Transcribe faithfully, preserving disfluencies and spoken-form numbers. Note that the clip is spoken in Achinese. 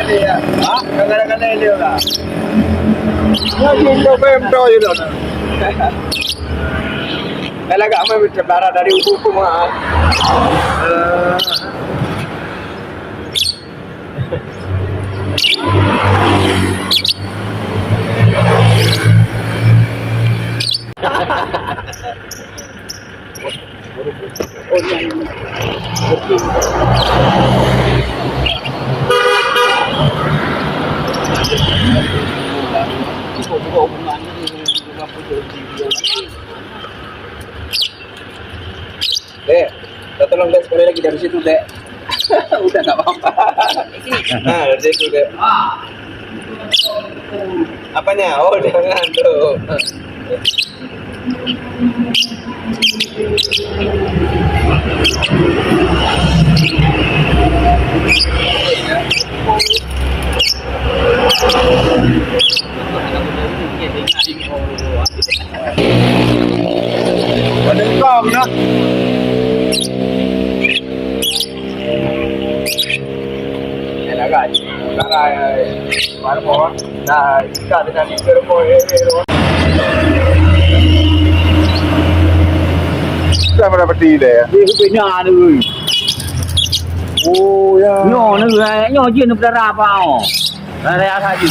Ha? Kadang-kadang dia lah. Ya, dia tu memang tahu je dah. Kalau agak main bercakap dari hukum ah. Dek, tolong, Dek, sekali lagi dari situ, Dek. Udah, nggak apa-apa. Nah, dari situ, Dek. Apanya? Oh, jangan tu. Pada kau kena. Yalah kan. Sekarang, eh, baru mau, dah ikat dengan tiga rumah, eh, eh, rumah. Dah berapa ti dia? Dia punya ni. Oh, ya. Nyoh ni, eh, nyoh je ni berdarah apa, oh? Raya saja.